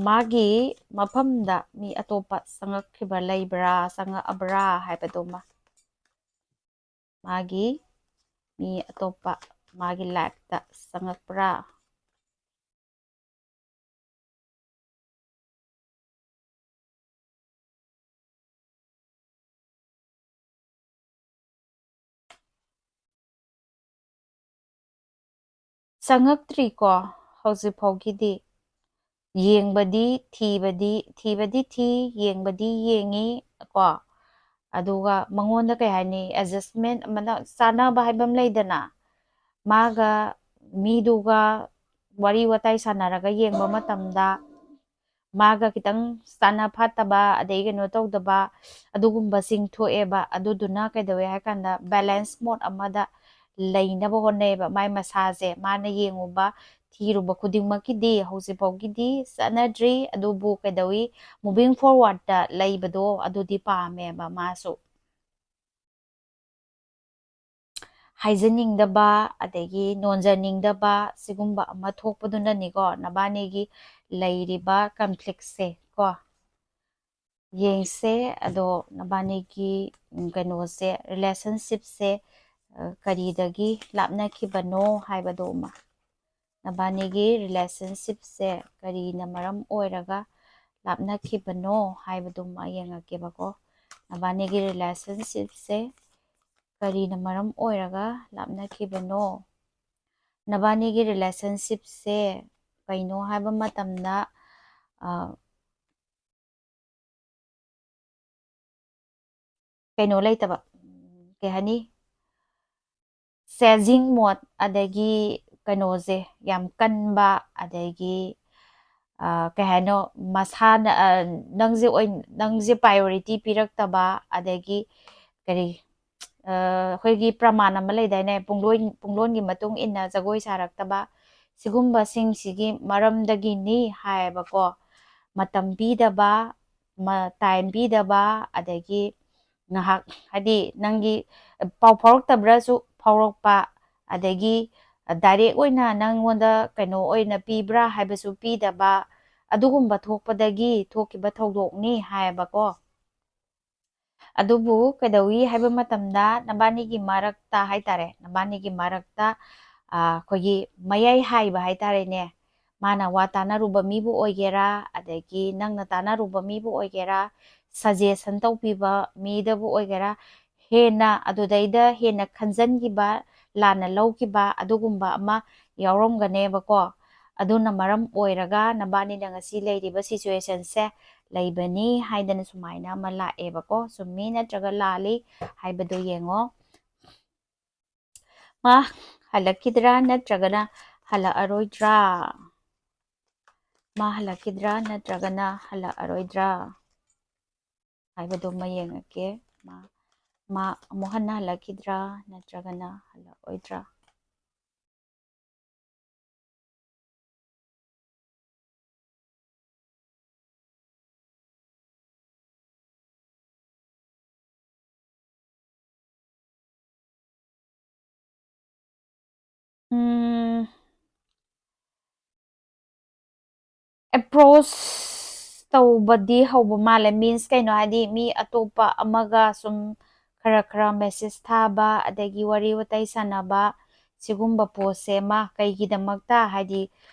ꯃꯥꯒꯤ ꯃꯐꯝꯗ ꯃꯤ ꯑꯇꯣꯞꯄ ꯆꯪꯉꯛꯈꯤꯕ ꯂꯩꯕ꯭ꯔꯥ, ꯆꯪꯉꯛꯑꯕ꯭ꯔꯥ ꯍꯥꯏꯕꯗꯨꯃ꯫ ꯃꯥꯒꯤ ꯃꯤ ꯑꯇꯣꯞꯄ ꯃꯥꯒꯤ ꯂꯥꯏꯐꯇ ꯆꯪꯉꯛꯄ꯭ꯔꯥ? ꯆꯪꯉꯛꯇ꯭ꯔꯤꯀꯣ ꯍꯧꯖꯤꯛ ꯐꯥꯎꯒꯤꯗꯤ꯫ ꯌꯦꯡꯕꯗꯤ ꯊꯤꯕꯗꯤ ꯊꯤꯕꯗꯤ ꯊꯤ, ꯌꯦꯡꯕꯗꯤ ꯌꯦꯡꯉꯤ ꯀꯣ꯫ ꯑꯗꯨꯒ ꯃꯉꯣꯟꯗ ꯀꯩ ꯍꯥꯏꯅꯤ, ꯑꯦꯗꯖꯁꯃꯦꯟ ꯑꯃꯅ ꯆꯥꯟꯅꯕ ꯍꯥꯏꯕ ꯑꯃ ꯂꯩꯗꯅ, ꯃꯥꯒ ꯃꯤꯗꯨꯒ ꯋꯥꯔꯤ ꯋꯥꯇꯥꯏ ꯁꯥꯟꯅꯔꯒ ꯌꯦꯡꯕ ꯃꯇꯝꯗ ꯃꯥꯒ ꯈꯤꯇꯪ ꯆꯥꯟꯅ ꯐꯥꯠꯇꯕ, ꯑꯗꯩ ꯀꯩꯅꯣ ꯇꯧꯗꯕ, ꯑꯗꯨꯒꯨꯝꯕꯁꯤꯡ ꯊꯣꯛꯑꯦꯕ꯫ ꯑꯗꯨꯗꯨꯅ ꯀꯩꯗꯧꯋꯦ ꯍꯥꯏ ꯀꯥꯟꯗ ꯕꯦꯂꯦꯟꯁ ꯃꯣꯠ ꯑꯃꯗ ꯂꯩꯅꯕ ꯍꯣꯠꯅꯩꯌꯦꯕ꯫ ꯃꯥꯏ ꯃꯁꯥꯁꯦ ꯃꯥꯅ ꯌꯦꯡꯉꯨꯕ ꯊꯤꯔꯨꯕ ꯈꯨꯗꯤꯡꯃꯛꯀꯤꯗꯤ ꯍꯧꯖꯤꯛ ꯐꯥꯎꯒꯤꯗꯤ ꯆꯠꯅꯗ꯭ꯔꯤ, ꯑꯗꯨꯕꯨ ꯀꯩꯗꯧꯋꯤ, moving forwardꯇ ꯂꯩꯕꯗꯣ ꯑꯗꯨꯗꯤ ꯄꯥꯝꯃꯦꯕ ꯃꯥꯁꯨ꯫ ꯍꯥꯏꯖꯅꯤꯡꯗꯕ, ꯑꯗꯒꯤ ꯅꯣꯟꯖꯅꯤꯡꯗꯕ, ꯁꯤꯒꯨꯝꯕ ꯑꯃ ꯊꯣꯛꯄꯗꯨꯅꯅꯤꯀꯣ ꯅꯕꯥꯅꯤꯒꯤ ꯂꯩꯔꯤꯕ ꯀꯟꯐ꯭ꯂꯤꯛꯁꯦ ꯀꯣ꯫ ꯌꯦꯡꯁꯦ꯫ ꯑꯗꯣ ꯅꯕꯥꯅꯤꯒꯤ, ꯎꯝ, ꯀꯩꯅꯣꯁꯦ, ꯔꯤꯂꯦꯁꯟꯁꯤꯞꯁꯦ, ꯑ, ꯀꯔꯤꯗꯒꯤ ꯂꯥꯞꯅꯈꯤꯕꯅꯣ ꯍꯥꯏꯕꯗꯣ ꯑꯃ꯫ ꯅꯕꯥꯅꯤꯒꯤ ꯔꯤꯂꯦꯁꯟꯁꯤꯞꯁꯦ ꯀꯔꯤꯅ ꯃꯔꯝ ꯑꯣꯏꯔꯒ ꯂꯥꯞꯅꯈꯤꯕꯅꯣ ꯍꯥꯏꯕꯗꯨꯃ ꯌꯦꯡꯉꯛꯀꯦꯕꯀꯣ꯫ ꯅꯕꯥꯅꯤꯒꯤ ꯔꯤꯂꯦꯁꯟꯁꯤꯞꯁꯦ ꯀꯔꯤꯅ ꯃꯔꯝ ꯑꯣꯏꯔꯒ ꯂꯥꯞꯅꯈꯤꯕꯅꯣ? ꯅꯕꯥꯅꯤꯒꯤ ꯔꯤꯂꯦꯁꯟꯁꯤꯞꯁꯦ ꯀꯩꯅꯣ ꯍꯥꯏꯕ ꯃꯇꯝꯗ, ꯑ, ꯀꯩꯅꯣ ꯂꯩꯇꯕ, ꯀꯩ ꯍꯥꯏꯅꯤ, ꯆꯦꯖꯤꯡ ꯃꯣꯠ, ꯑꯗꯒꯤ ꯀꯩꯅꯣꯁꯦ ꯌꯥꯝ ꯀꯟꯕ, ꯑꯗꯒꯤ, ꯑ, ꯀꯩ ꯍꯥꯏꯅꯣ, ꯃꯁꯥꯅ, ꯑ, ꯅꯪꯁꯦ ꯑꯣꯏ-, ꯅꯪꯁꯦ ꯄ꯭ꯔꯥꯏꯌꯣꯔꯤꯇꯤ ꯄꯤꯔꯛꯇꯕ, ꯑꯗꯒꯤ ꯀꯔꯤ, ꯑ, ꯑꯩꯈꯣꯏꯒꯤ ꯄ꯭ꯔꯃꯥꯟ ꯑꯃ ꯂꯩꯗꯥꯏꯅꯦ, ꯄꯨꯡꯂꯣꯟ, ꯄꯨꯡꯂꯣꯟꯒꯤ ꯃꯇꯨꯡ ꯏꯟꯅ ꯖꯒꯣꯏ ꯁꯥꯔꯛꯇꯕ, ꯁꯤꯒꯨꯝꯕꯁꯤꯡꯁꯤꯒꯤ ꯃꯔꯝꯗꯒꯤꯅꯤ ꯍꯥꯏꯌꯦꯕꯀꯣ꯫ ꯃꯇꯝ ꯄꯤꯗꯕ, ꯃ-, ꯇꯥꯏꯝ ꯄꯤꯗꯕ, ꯑꯗꯒꯤ ꯉꯥꯏꯍꯥꯛ, ꯍꯥꯏꯗꯤ, ꯅꯪꯒꯤ ꯄꯥꯎ ꯐꯥꯎꯔꯛꯇꯕ꯭ꯔꯥꯁꯨ ꯐꯥꯎꯔꯛꯄ, ꯑꯗꯒꯤ ꯗꯥꯏꯔꯦꯛ ꯑꯣꯏꯅ ꯅꯪꯉꯣꯟꯗ ꯀꯩꯅꯣ ꯑꯣꯏꯅ ꯄꯤꯕ꯭ꯔꯥ ꯍꯥꯏꯕꯁꯨ ꯄꯤꯗꯕ, ꯑꯗꯨꯒꯨꯝꯕ ꯊꯣꯛꯄꯗꯒꯤ ꯊꯣꯛꯈꯤꯕ ꯊꯧꯗꯣꯛꯅꯤ ꯍꯥꯏꯌꯦꯕꯀꯣ꯫ ꯑꯗꯨꯕꯨ ꯀꯩꯗꯧꯏ ꯍꯥꯏꯕ ꯃꯇꯝꯗ ꯅꯕꯥꯅꯤꯒꯤ ꯃꯔꯛꯇ ꯍꯥꯏꯇꯥꯔꯦ, ꯅꯕꯥꯅꯤꯒꯤ ꯃꯔꯛꯇ, ꯑ, ꯑꯩꯈꯣꯏꯒꯤ ꯃꯌꯥꯏ ꯍꯥꯏꯕ ꯍꯥꯏꯇꯥꯔꯦꯅꯦ, ꯃꯥꯅ ꯋꯥ ꯇꯥꯟꯅꯔꯨꯕ ꯃꯤꯕꯨ ꯑꯣꯏꯒꯦꯔꯥ, ꯑꯗꯒꯤ ꯅꯪꯅ ꯇꯥꯟꯅꯔꯨꯕ ꯃꯤꯕꯨ ꯑꯣꯏꯒꯦꯔꯥ, suggestion ꯇꯧꯕꯤꯕ ꯃꯤꯗꯕꯨ ꯑꯣꯏꯒꯦꯔꯥ, ꯍꯦꯟꯅ ꯑꯗꯨꯗꯩꯗ ꯍꯦꯟꯅ ꯈꯟꯖꯟꯈꯤꯕ, ꯂꯥꯟꯅ ꯂꯧꯈꯤꯕ ꯑꯗꯨꯒꯨꯝꯕ ꯑꯃ ꯌꯥꯎꯔꯝꯒꯅꯦꯕꯀꯣ꯫ ꯑꯗꯨꯅ ꯃꯔꯝ ꯑꯣꯏꯔꯒ ꯅꯕꯥꯅꯤꯅ ꯉꯁꯤ ꯂꯩꯔꯤꯕ situationꯁꯦ ꯂꯩꯕꯅꯤ ꯍꯥꯏꯗꯅ ꯁꯨꯃꯥꯏꯅ ꯑꯃ ꯂꯥꯛꯑꯦꯕꯀꯣ꯫ ꯆꯨꯝꯃꯤ ꯅꯠꯇ꯭ꯔꯒ ꯂꯥꯜꯂꯤ ꯍꯥꯏꯕꯗꯨ ꯌꯦꯡꯉꯣ꯫ ꯃꯥ ꯍꯜꯂꯛꯈꯤꯗ꯭ꯔꯥ ꯅꯠꯇ꯭ꯔꯒꯅ ꯍꯜꯂꯛꯑꯔꯣꯏꯗ꯭ꯔꯥ? ꯃꯥ ꯍꯜꯂꯛꯈꯤꯗ꯭ꯔꯥ ꯅꯠꯇ꯭ꯔꯒꯅ ꯍꯜꯂꯛꯑꯔꯣꯏꯗ꯭ꯔꯥ ꯍꯥꯏꯕꯗꯨꯃ ꯌꯦꯡꯉꯛꯀꯦ꯫ ꯃꯥ, ꯃꯥ ꯑꯃꯨꯛ ꯍꯟꯅ ꯍꯜꯂꯛꯈꯤꯗ꯭ꯔꯥ ꯅꯠꯇ꯭ꯔꯒꯅ ꯍꯜꯂꯛꯑꯣꯏꯗ꯭ꯔꯥ? ꯎꯝ, approach ꯇꯧꯕꯗꯤ ꯍꯧꯕ ꯃꯥꯜꯂꯦ꯫ Means ꯀꯩꯅꯣ ꯍꯥꯏꯗꯤ ꯃꯤ ꯑꯇꯣꯞꯄ ꯑꯃꯒ ꯁꯨꯝ ꯈꯔ ꯈꯔ message ꯊꯥꯕ, ꯑꯗꯒꯤ ꯋꯥꯔꯤ ꯋꯥꯇꯥꯏ ꯁꯥꯟꯅꯕ, ꯁꯤꯒꯨꯝꯕ ꯄꯣꯠꯁꯦ ꯑꯃ ꯀꯩꯒꯤꯗꯃꯛꯇ ꯍꯥꯏꯗꯤ,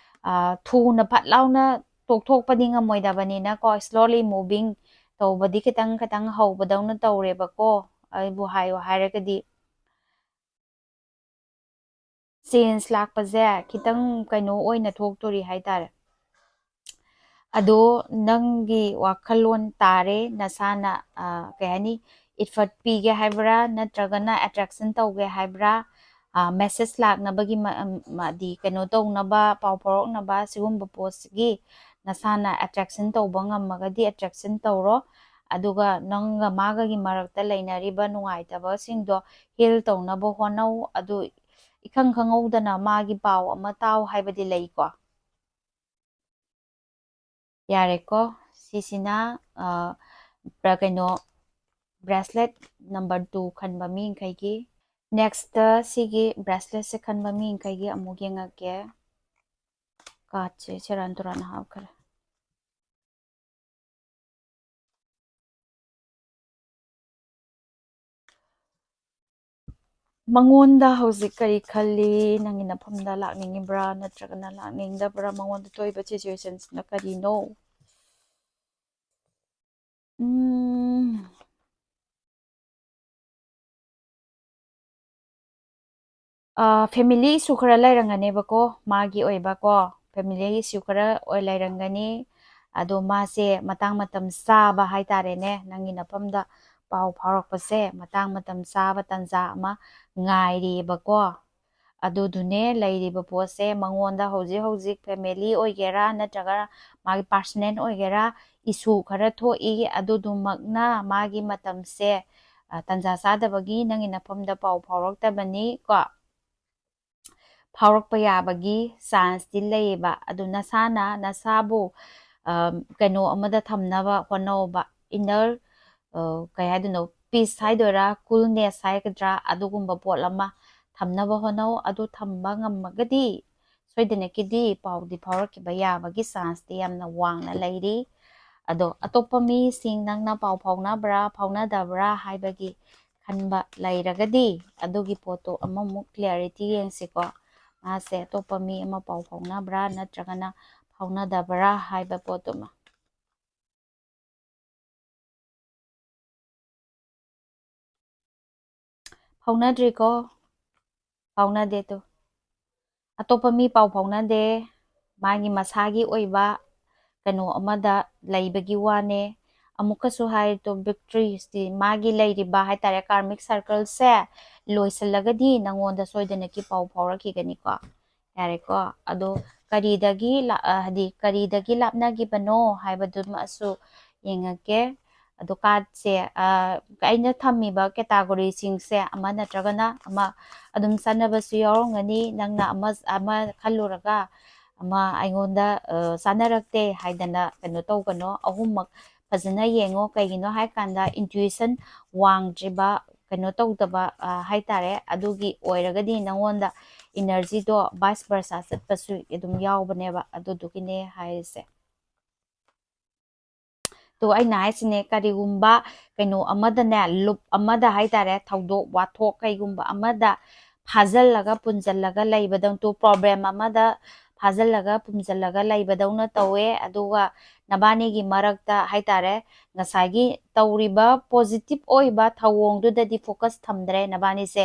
ꯑ, ꯊꯨꯅ ꯐꯠ ꯂꯥꯎꯅ ꯇꯣꯛꯊꯣꯛꯄꯗꯤ ꯉꯝꯃꯣꯏꯗꯕꯅꯤꯅꯀꯣ, slowly moving ꯇꯧꯕꯗꯤ ꯈꯤꯇꯪ ꯈꯤꯇꯪ ꯍꯧꯕꯗꯧꯅ ꯇꯧꯔꯦꯕꯀꯣ꯫ ꯑꯩꯕꯨ ꯍꯥꯏꯌꯣ ꯍꯥꯏꯔꯒꯗꯤ change ꯂꯥꯛꯄꯁꯦ ꯈꯤꯇꯪ ꯀꯩꯅꯣ ꯑꯣꯏꯅ ꯊꯣꯛꯇꯣꯔꯤ ꯍꯥꯏꯇꯥꯔꯦ꯫ ꯑꯗꯣ ꯅꯪꯒꯤ ꯋꯥꯈꯜꯂꯣꯟ ꯇꯥꯔꯦ, ꯅꯁꯥꯅ, ꯑ, ꯀꯩ ꯍꯥꯏꯅꯤ, effort ꯄꯤꯒꯦ ꯍꯥꯏꯕ꯭ꯔꯥ ꯅꯠꯇ꯭ꯔꯒꯅ attraction ꯇꯧꯒꯦ ꯍꯥꯏꯕ꯭ꯔꯥ? ꯑ, message ꯂꯥꯛꯅꯕꯒꯤ ꯃ-, ꯑꯝ, ꯃꯥꯗꯤ ꯀꯩꯅꯣ ꯇꯧꯅꯕ, ꯄꯥꯎ ꯐꯥꯎꯔꯛꯅꯕ ꯁꯤꯒꯨꯝꯕ ꯄꯣꯠꯁꯤꯒꯤ ꯅꯁꯥꯅ attraction ꯇꯧꯕ ꯉꯝꯃꯒꯗꯤ attraction ꯇꯧꯔꯣ꯫ ꯑꯗꯨꯒ ꯅꯪꯒ ꯃꯥꯒꯒꯤ ꯃꯔꯛꯇ ꯂꯩꯅꯔꯤꯕ ꯅꯨꯡꯉꯥꯏꯇꯕꯁꯤꯡꯗꯣ heal ꯇꯧꯅꯕ ꯍꯣꯠꯅꯧ꯫ ꯑꯗꯨ ꯏꯈꯪ ꯈꯪꯍꯧꯗꯅ ꯃꯥꯒꯤ ꯄꯥꯎ ꯑꯃ ꯇꯥꯎ ꯍꯥꯏꯕꯗꯤ ꯂꯩꯀꯣ꯫ ꯌꯥꯔꯦꯀꯣ꯫ ꯁꯤꯁꯤꯅ, ꯑ, ꯕ꯭ꯔ-, ꯀꯩꯅꯣ, bracelet number two ꯈꯟꯕ ꯃꯤꯈꯩꯒꯤ꯫ Next ꯁꯤꯒꯤ braceletꯁꯦ ꯈꯟꯕ ꯃꯤꯈꯩꯒꯤ ꯑꯃꯨꯛ ꯌꯦꯡꯉꯛꯀꯦ꯫ Cardꯁꯦ ꯁꯦꯔꯥꯟ ꯇꯨꯔꯥꯟ ꯍꯥꯞꯈ꯭ꯔꯦ꯫ ꯃꯉꯣꯟꯗ ꯍꯧꯖꯤꯛ ꯀꯔꯤ ꯈꯜꯂꯤ? ꯅꯪꯒꯤ ꯅꯐꯝꯗ ꯂꯥꯛꯅꯤꯡꯉꯤꯕ꯭ꯔꯥ ꯅꯠꯇ꯭ꯔꯒꯅ ꯂꯥꯛꯅꯤꯡꯗꯕ꯭ꯔꯥ? ꯃꯉꯣꯟꯗ ꯊꯣꯛꯏꯕ ꯁꯤꯆꯨꯋꯦꯁꯟꯁꯤꯅ ꯀꯔꯤꯅꯣ? ꯎꯝ꯫ ꯐꯦꯃꯤꯂꯤ ꯏꯁꯨ ꯈꯔ ꯂꯩꯔꯝꯒꯅꯦꯕꯀꯣ, ꯃꯥꯒꯤ ꯑꯣꯏꯕꯀꯣ, ꯐꯦꯃꯤꯂꯤ ꯏꯁꯨ ꯈꯔ ꯑꯣꯏ ꯂꯩꯔꯝꯒꯅꯤ꯫ ꯑꯗꯣ ꯃꯥꯁꯦ ꯃꯇꯥꯡ ꯃꯇꯝ ꯆꯥꯕ ꯍꯥꯏꯇꯥꯔꯦꯅꯦ, ꯅꯪꯒꯤ ꯅꯐꯝꯗ ꯄꯥꯎ ꯐꯥꯎꯔꯛꯄꯁꯦ ꯃꯇꯥꯡ ꯃꯇꯝ ꯆꯥꯕ ꯇꯥꯟꯖꯥ ꯑꯃ ꯉꯥꯏꯔꯤꯕꯀꯣ꯫ ꯑꯗꯨꯗꯨꯅꯦ ꯂꯩꯔꯤꯕ ꯄꯣꯠꯁꯦ ꯃꯉꯣꯟꯗ ꯍꯧꯖꯤꯛ ꯍꯧꯖꯤꯛ ꯐꯦꯃꯤꯂꯤ ꯑꯣꯏꯒꯦꯔꯥ ꯅꯠꯇ꯭ꯔꯒ ꯃꯥꯒꯤ ꯄꯥꯔꯁꯅꯦꯜ ꯑꯣꯏꯒꯦꯔꯥ ꯏꯁꯨ ꯈꯔ ꯊꯣꯛꯏ꯫ ꯑꯗꯨꯗꯨꯃꯛꯅ ꯃꯥꯒꯤ ꯃꯇꯝꯁꯦ, ꯑ, ꯇꯥꯟꯖꯥ ꯆꯥꯗꯕꯒꯤ ꯅꯪꯒꯤ ꯅꯐꯝꯗ ꯄꯥꯎ ꯐꯥꯎꯔꯛꯇꯕꯅꯤ ꯀꯣ꯫ ꯐꯥꯎꯔꯛꯄ ꯌꯥꯕꯒꯤ ꯆꯥꯟꯁꯇꯤ ꯂꯩꯌꯦꯕ꯫ ꯑꯗꯨ ꯅꯁꯥꯅ ꯅꯁꯥꯕꯨ, ꯑ, ꯀꯩꯅꯣ ꯑꯃꯗ ꯊꯝꯅꯕ ꯍꯣꯠꯅꯧꯕ꯫ ꯏꯟꯅꯔ, ꯑ, ꯀꯩ ꯍꯥꯏꯗꯣꯏꯅꯣ, ꯄꯤꯁ ꯍꯥꯏꯗꯣꯏꯔꯥ, ꯀꯨꯜꯅꯦꯁ ꯍꯥꯏꯒꯗ꯭ꯔꯥ, ꯑꯗꯨꯒꯨꯝꯕ ꯄꯣꯠ ꯑꯃ ꯊꯝꯅꯕ ꯍꯣꯠꯅꯧ꯫ ꯑꯗꯨ ꯊꯝꯕ ꯉꯝꯃꯒꯗꯤ ꯁꯣꯏꯗꯅꯀꯤꯗꯤ ꯄꯥꯎꯗꯤ ꯐꯥꯎꯔꯛꯈꯤꯕ ꯌꯥꯕꯒꯤ ꯆꯥꯟꯁꯇꯤ ꯌꯥꯝꯅ ꯋꯥꯡꯅ ꯂꯩꯔꯤ꯫ ꯑꯗꯣ ꯑꯇꯣꯞꯄ ꯃꯤꯁꯤꯡ ꯅꯪꯅ ꯄꯥꯎ ꯐꯥꯎꯅꯕ꯭ꯔꯥ ꯐꯥꯎꯅꯗꯕ꯭ꯔꯥ ꯍꯥꯏꯕꯒꯤ ꯈꯟꯕ ꯂꯩꯔꯒꯗꯤ ꯑꯗꯨꯒꯤ ꯄꯣꯠꯇꯣ ꯑꯃꯃꯨꯛ ꯀ꯭ꯂꯤꯌꯥꯔꯤꯇꯤ ꯌꯦꯡꯁꯤꯀꯣ꯫ ꯃꯥꯁꯦ ꯑꯇꯣꯞꯄ ꯃꯤ ꯑꯃ ꯄꯥꯎ ꯐꯥꯎꯅꯕ꯭ꯔꯥ ꯅꯠꯇ꯭ꯔꯒꯅ ꯐꯥꯎꯅꯗꯕ꯭ꯔꯥ ꯍꯥꯏꯕ ꯄꯣꯠꯇꯨꯃ꯫ ꯐꯥꯎꯅꯗ꯭ꯔꯤꯀꯣ? ꯐꯥꯎꯅꯗꯦ ꯇꯨ꯫ ꯑꯇꯣꯞꯄ ꯃꯤ ꯄꯥꯎ ꯐꯥꯎꯅꯗꯦ꯫ ꯃꯥꯒꯤ ꯃꯁꯥꯒꯤ ꯑꯣꯏꯕ ꯀꯩꯅꯣ ꯑꯃꯗ ꯂꯩꯕꯒꯤ ꯋꯥꯅꯦ꯫ ꯑꯃꯨꯛꯀꯁꯨ ꯍꯥꯏꯔꯤ ꯇꯨ, ꯚꯤꯛꯇ꯭ꯔꯤꯁꯇꯤ ꯃꯥꯒꯤ ꯂꯩꯔꯤꯕ ꯍꯥꯏꯇꯥꯔꯦ, ꯀꯥꯔꯃꯤꯛ ꯁꯔꯀꯜꯁꯦ ꯂꯣꯏꯁꯤꯜꯂꯒꯗꯤ ꯅꯪꯉꯣꯟꯗ ꯁꯣꯏꯗꯅꯀꯤ ꯄꯥꯎ ꯐꯥꯎꯔꯛꯈꯤꯒꯅꯤꯀꯣ꯫ ꯌꯥꯔꯦꯀꯣ? ꯑꯗꯣ ꯀꯔꯤꯗꯒꯤ ꯂꯥ-, ꯑ, ꯍꯥꯏꯗꯤ ꯀꯔꯤꯗꯒꯤ ꯂꯥꯞꯅꯈꯤꯕꯅꯣ ꯍꯥꯏꯕꯗꯨꯃꯁꯨ ꯌꯦꯡꯉꯛꯀꯦ꯫ ꯑꯗꯣ ꯀꯥꯔꯠꯁꯦ, ꯑ, ꯑꯩꯅ ꯊꯝꯃꯤꯕ ꯀꯦꯇꯥꯒꯣꯔꯤꯁꯤꯡꯁꯦ ꯑꯃ ꯅꯠꯇ꯭ꯔꯒꯅ ꯑꯃ ꯑꯗꯨꯝ ꯆꯥꯟꯅꯕꯁꯨ ꯌꯥꯎꯔꯝꯒꯅꯤ꯫ ꯅꯪꯅ ꯑꯃ, ꯑꯃ ꯈꯜꯂꯨꯔꯒ ꯑꯃ ꯑꯩꯉꯣꯟꯗ, ꯑ, ꯆꯥꯟꯅꯔꯛꯇꯦ ꯍꯥꯏꯗꯅ ꯀꯩꯅꯣ ꯇꯧꯒꯅꯣ꯫ ꯑꯍꯨꯝꯃꯛ ꯐꯖꯅ ꯌꯦꯡꯉꯣ꯫ ꯀꯩꯒꯤꯅꯣ ꯍꯥꯏ ꯀꯥꯟꯗ intuition ꯋꯥꯡꯗ꯭ꯔꯤꯕ, ꯀꯩꯅꯣ ꯇꯧꯗꯕ, ꯑ, ꯍꯥꯏꯇꯥꯔꯦ, ꯑꯗꯨꯒꯤ ꯑꯣꯏꯔꯒꯗꯤ ꯅꯪꯉꯣꯟꯗ ꯏꯅꯔꯖꯤꯗꯣ vice versa ꯆꯠꯄꯁꯨ ꯑꯗꯨꯝ ꯌꯥꯎꯕꯅꯦꯕ꯫ ꯑꯗꯨꯗꯨꯒꯤꯅꯦ ꯍꯥꯏꯔꯤꯁꯦ꯫ ꯇꯣ ꯑꯩꯅ ꯍꯥꯏꯁꯤꯅꯦ, ꯀꯔꯤꯒꯨꯝꯕ ꯀꯩꯅꯣ ꯑꯃꯗꯅꯦ, ꯂꯨꯞ ꯑꯃꯗ ꯍꯥꯏꯇꯥꯔꯦ, ꯊꯧꯗꯣꯛ ꯋꯥꯊꯣꯛ ꯀꯩꯒꯨꯝꯕ ꯑꯃꯗ ꯐꯥꯖꯤꯜꯂꯒ ꯄꯨꯟꯁꯤꯜꯂꯒ ꯂꯩꯕꯗꯧꯅ, ꯇꯣ ꯄ꯭ꯔꯣꯕ꯭ꯂꯦꯝ ꯑꯃꯗ ꯐꯥꯖꯤꯜꯂꯒ ꯄꯨꯟꯁꯤꯜꯂꯒ ꯂꯩꯕꯗꯧꯅ ꯇꯧꯋꯦ꯫ ꯑꯗꯨꯒ ꯅꯕꯥꯅꯤꯒꯤ ꯃꯔꯛꯇ ꯍꯥꯏꯇꯥꯔꯦ, ꯉꯁꯥꯏꯒꯤ ꯇꯧꯔꯤꯕ ꯄꯣꯖꯤꯇꯤꯚ ꯑꯣꯏꯕ ꯊꯧꯑꯣꯡꯗꯨꯗꯗꯤ ꯐꯣꯀꯁ ꯊꯝꯗ꯭ꯔꯦ ꯅꯕꯥꯅꯤꯁꯦ꯫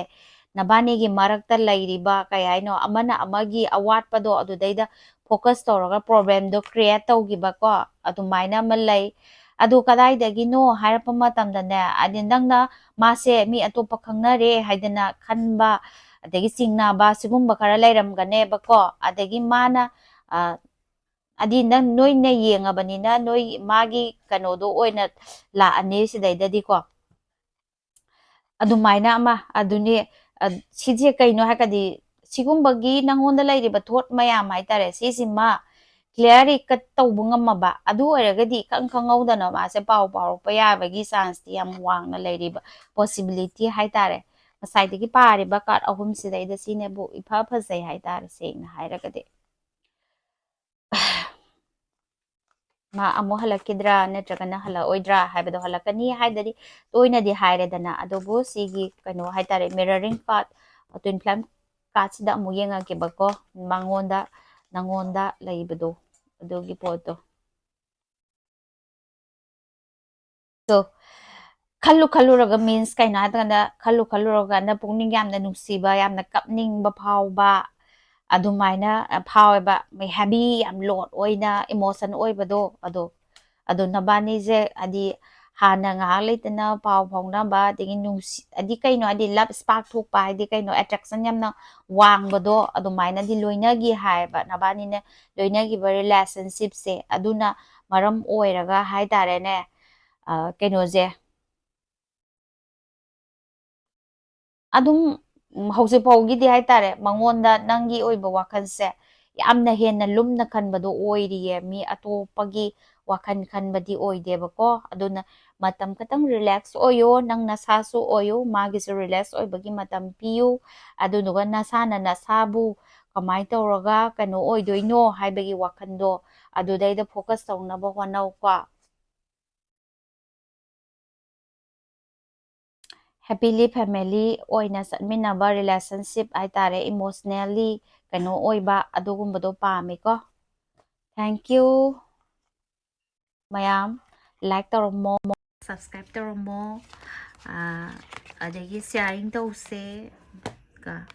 ꯅꯕꯥꯅꯤꯒꯤ ꯃꯔꯛꯇ ꯂꯩꯔꯤꯕ ꯀꯩ ꯍꯥꯏꯅꯣ, ꯑꯃꯅ ꯑꯃꯒꯤ ꯑꯋꯥꯠꯄꯗꯣ ꯑꯗꯨꯗꯩꯗ ꯐꯣꯀꯁ ꯇꯧꯔꯒ ꯄ꯭ꯔꯣꯕ꯭ꯂꯦꯝꯗꯣ ꯀ꯭ꯔꯤꯌꯦꯠ ꯇꯧꯈꯤꯕꯀꯣ, ꯑꯗꯨꯃꯥꯏꯅ ꯑꯃ ꯂꯩ꯫ ꯑꯗꯨ ꯀꯗꯥꯏꯗꯒꯤꯅꯣ ꯍꯥꯏꯔꯛꯄ ꯃꯇꯝꯗꯅꯦ, ꯍꯥꯏꯗꯤ ꯅꯪꯅ ꯃꯥꯁꯦ ꯃꯤ ꯑꯇꯣꯞꯄ ꯈꯪꯅꯔꯦ ꯍꯥꯏꯗꯅ ꯈꯟꯕ, ꯑꯗꯒꯤ ꯆꯤꯡꯅꯕ, ꯁꯤꯒꯨꯝꯕ ꯈꯔ ꯂꯩꯔꯝꯒꯅꯦꯕꯀꯣ꯫ ꯑꯗꯒꯤ ꯃꯥꯅ, ꯑ, ꯍꯥꯏꯗꯤ ꯅꯪ, ꯅꯣꯏꯅ ꯌꯦꯡꯉꯕꯅꯤꯅ ꯅꯣꯏ ꯃꯥꯒꯤ ꯀꯩꯅꯣꯗꯣ ꯑꯣꯏꯅ ꯂꯥꯛꯑꯅꯤ ꯁꯤꯗꯩꯗꯗꯤꯀꯣ꯫ ꯑꯗꯨꯃꯥꯏꯅ ꯑꯃ, ꯑꯗꯨꯅꯤ, ꯑ, ꯁꯤꯁꯦ ꯀꯩꯅꯣ ꯍꯥꯏꯔꯒꯗꯤ, ꯁꯤꯒꯨꯝꯕꯒꯤ ꯅꯪꯉꯣꯟꯗ ꯂꯩꯔꯤꯕ ꯊꯣꯠ ꯃꯌꯥꯝ ꯍꯥꯏꯇꯥꯔꯦ, ꯁꯤꯁꯤꯃ ꯀ꯭ꯂꯤꯌꯥꯔꯂꯤ ꯀꯠ ꯇꯧꯕ ꯉꯝꯃꯕ, ꯑꯗꯨ ꯑꯣꯏꯔꯒꯗꯤ ꯏꯈꯪ ꯈꯪꯍꯧꯗꯅ ꯃꯥꯁꯦ ꯄꯥꯎ ꯐꯥꯎꯔꯛꯄ ꯌꯥꯕꯒꯤ ꯆꯥꯟꯁꯇꯤ ꯌꯥꯝ ꯋꯥꯡꯅ ꯂꯩꯔꯤꯕ, ꯄꯣꯁꯤꯕꯤꯂꯤꯇꯤ ꯍꯥꯏꯇꯥꯔꯦ꯫ ꯉꯁꯥꯏꯗꯒꯤ ꯄꯥꯔꯤꯕ ꯀꯥꯔꯠ ꯑꯍꯨꯝꯁꯤꯗꯩꯗ ꯁꯤꯅꯕꯨ ꯏꯐ ꯐꯖꯩ ꯍꯥꯏꯇꯥꯔꯦ, ꯁꯦꯡꯅ ꯍꯥꯏꯔꯒꯗꯤ꯫ ꯃꯥ ꯑꯃꯨꯛ ꯍꯜꯂꯛꯈꯤꯗ꯭ꯔꯥ ꯅꯠꯇ꯭ꯔꯒꯅ ꯍꯜꯂꯛꯑꯣꯏꯗ꯭ꯔꯥ ꯍꯥꯏꯕꯗꯣ, ꯍꯜꯂꯛꯀꯅꯤ ꯍꯥꯏꯗꯗꯤ ꯇꯣꯏꯅꯗꯤ ꯍꯥꯏꯔꯦꯗꯅ, ꯑꯗꯨꯕꯨ ꯁꯤꯒꯤ ꯀꯩꯅꯣ ꯍꯥꯏꯇꯥꯔꯦ, ꯃꯤꯔꯔꯤꯡ ꯀꯥꯔꯠ, ꯇ꯭ꯋꯤꯟ ꯐ꯭ꯂꯦꯝ ꯀꯥꯔꯠꯁꯤꯗ ꯑꯃꯨꯛ ꯌꯦꯡꯉꯛꯀꯦꯕꯀꯣ, ꯃꯉꯣꯟꯗ, ꯅꯪꯉꯣꯟꯗ ꯂꯩꯕꯗꯣ, ꯑꯗꯨꯒꯤ ꯄꯣꯠꯇꯣ꯫ So, ꯈꯜꯂꯨ ꯈꯜꯂꯨꯔꯒ means ꯀꯩꯅꯣ ꯍꯥꯏꯔꯀꯥꯟꯗ, ꯈꯜꯂꯨ ꯈꯜꯂꯨꯔꯀꯥꯟꯗ ꯄꯨꯛꯅꯤꯡ ꯌꯥꯝꯅ ꯅꯨꯡꯁꯤꯕ, ꯌꯥꯝꯅ ꯀꯞꯅꯤꯡꯕ ꯐꯥꯎꯕ, ꯑꯗꯨꯃꯥꯏꯅ, ꯑ, ꯐꯥꯎꯋꯦꯕ꯫ ꯃꯩ heavy, ꯌꯥꯝ load ꯑꯣꯏꯅ emotion ꯑꯣꯏꯕꯗꯣ, ꯑꯗꯣ, ꯑꯗꯣ ꯅꯕꯥꯅꯤꯁꯦ ꯍꯥꯏꯗꯤ ꯍꯥꯟꯅ ꯉꯥꯏꯍꯥꯛ ꯂꯩꯇꯅ ꯄꯥꯎ ꯐꯥꯎꯅꯕ, ꯑꯗꯒꯤ ꯅꯨꯡꯁꯤ-, ꯍꯥꯏꯗꯤ ꯀꯩꯅꯣ, ꯍꯥꯏꯗꯤ love spark ꯊꯣꯛꯄ, ꯍꯥꯏꯗꯤ ꯀꯩꯅꯣ, attraction ꯌꯥꯝꯅ ꯋꯥꯡꯕꯗꯣ, ꯑꯗꯨꯃꯥꯏꯅꯗꯤ ꯂꯣꯏꯅꯈꯤ ꯍꯥꯏꯌꯦꯕ ꯅꯕꯥꯅꯤꯅ ꯂꯣꯏꯅꯈꯤꯕ relationshipꯁꯦ꯫ ꯑꯗꯨꯅ ꯃꯔꯝ ꯑꯣꯏꯔꯒ ꯍꯥꯏꯇꯥꯔꯦꯅꯦ, ꯑ, ꯀꯩꯅꯣꯁꯦ, ꯑꯗꯨꯝ, ꯎꯝ, ꯍꯧꯖꯤꯛ ꯐꯥꯎꯒꯤꯗꯤ ꯍꯥꯏꯇꯥꯔꯦ, ꯃꯉꯣꯟꯗ ꯅꯪꯒꯤ ꯑꯣꯏꯕ ꯋꯥꯈꯜꯁꯦ ꯌꯥꯝꯅ ꯍꯦꯟꯅ ꯂꯨꯝꯅ ꯈꯟꯕꯗꯣ ꯑꯣꯏꯔꯤꯌꯦ꯫ ꯃꯤ ꯑꯇꯣꯞꯄꯒꯤ ꯋꯥꯈꯜ ꯈꯟꯕꯗꯤ ꯑꯣꯏꯗꯦꯕꯀꯣ꯫ ꯑꯗꯨꯅ ꯃꯇꯝ ꯈꯇꯪ relax ꯑꯣꯏꯌꯣ, ꯅꯪ ꯅꯁꯥꯁꯨ ꯑꯣꯏꯌꯣ, ꯃꯥꯒꯤꯁꯨ relax ꯑꯣꯏꯕꯒꯤ ꯃꯇꯝ ꯄꯤꯌꯨ꯫ ꯑꯗꯨꯗꯨꯒ ꯅꯁꯥꯅ ꯅꯁꯥꯕꯨ ꯀꯃꯥꯏꯅ ꯇꯧꯔꯒ ꯀꯩꯅꯣ ꯑꯣꯏꯗꯣꯏꯅꯣ ꯍꯥꯏꯕꯒꯤ ꯋꯥꯈꯜꯗꯣ ꯑꯗꯨꯗꯩꯗ focus ꯇꯧꯅꯕ ꯍꯣꯠꯅꯧꯀꯣ꯫ Happily family ꯑꯣꯏꯅ ꯆꯠꯃꯤꯟꯅꯕ relationship ꯍꯥꯏꯇꯥꯔꯦ, emotionally ꯀꯩꯅꯣ ꯑꯣꯏꯕ ꯑꯗꯨꯒꯨꯝꯕꯗꯣ ꯄꯥꯝꯃꯤꯀꯣ꯫ Thank you ꯃꯌꯥꯝ꯫ Like ꯇꯧꯔꯝꯃꯣ, subscribe ꯇꯧꯔꯝꯃꯣ, ꯑꯥ, ꯑꯗꯒꯤ sharing ꯇꯧꯁꯦ꯫ ꯀ-,